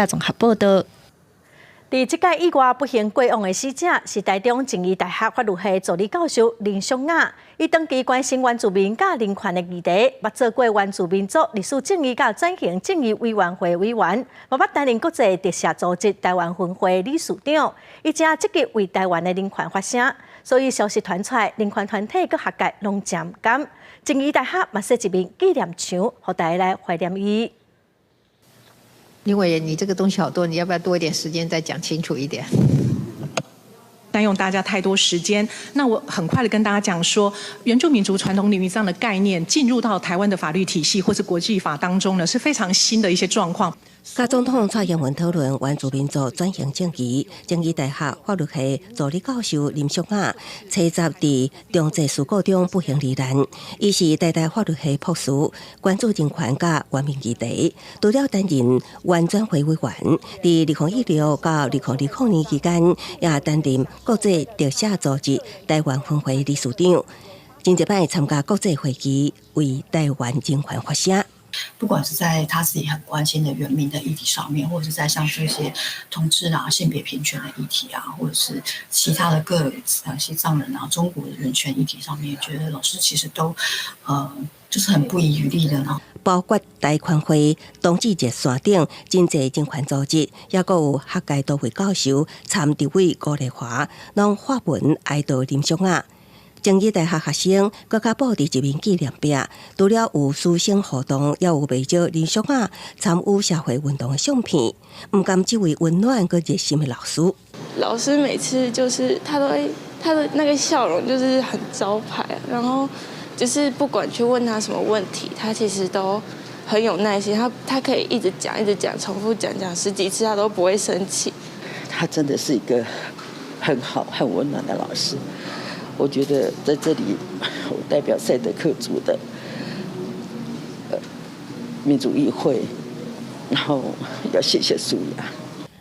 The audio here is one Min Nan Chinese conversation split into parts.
綜合報導。佇這擺意外不幸過往的死者是台中靜宜大學法律系助理教授林淑雅，伊長期關心原住民佮人權的議題，捌做過原住民族歷史正義佮轉型正義委員會委員，嘛捌擔任國際特赦組織台灣分會理事長。伊誠積極為台灣的人權發聲，所以消息傳出來，人權團體佮學界攏誠毋甘。靜宜大學嘛設一面紀念牆，予大家來懷念伊。林委員，你這個東西好多，你要不要多一點時間再講清楚一點？占用大家太多時間，那我很快的跟大家講說，原住民族傳統領域這樣的概念進入到台灣的法律體系或是國際法當中呢，是非常新的一些狀況。佮總統蔡英文討論原住民族轉型正義，靜宜大學法律系助理教授林淑雅，初十佇中濟事故中不幸罹難。伊是台大法律系博士，關注人權佮原民議題，除了擔任原轉會委員，佇2016到2020年期間，也擔任國際特赦組織台灣分會理事長。真濟擺參加國際會議，為台灣人權發聲。不管是在他自己很關心的原民的議題上面，或者是在像這些同志啊、性別平權的議題啊，或者是其他的各西藏人啊、中國的人權議題上面，覺得老師其實都就是很不遺餘力的呢。包括台權會、同志熱線等真濟人權組織，抑閣有學界多位教授參立委辜麗華，攏發文哀悼林淑雅。靜宜大學學生閣較布置一面紀念壁，除了有師生互動，也有袂少林淑雅參與社會運動的相片。毋甘這位溫暖閣熱心的老師。老師每次就是他都會，他的那個笑容就是很招牌，然後就是不管去問他什麼問題，他其實都很有耐心，他可以一直講，一直講，重複講講十幾次，他都不會生氣。他真的是一個很好、很溫暖的老師。我覺得在這裡，我代表賽德克族的民族議會，然後要謝謝淑雅。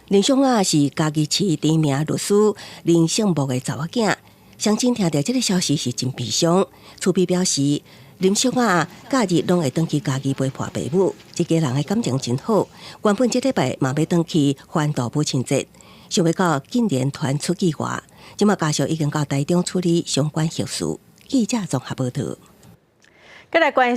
林淑雅是嘉義市知名律師林聖木的查某囝，鄉親聽著這個消息是真悲傷。厝邊表示，林淑雅假日攏會轉去嘉義陪伴爸母，一家人的感情真好。原本這禮拜嘛欲轉去歡度母親節，想欲到竟然傳出意外。這馬家屬已經到台中處理相關後事。記者綜合報導。閣來關心。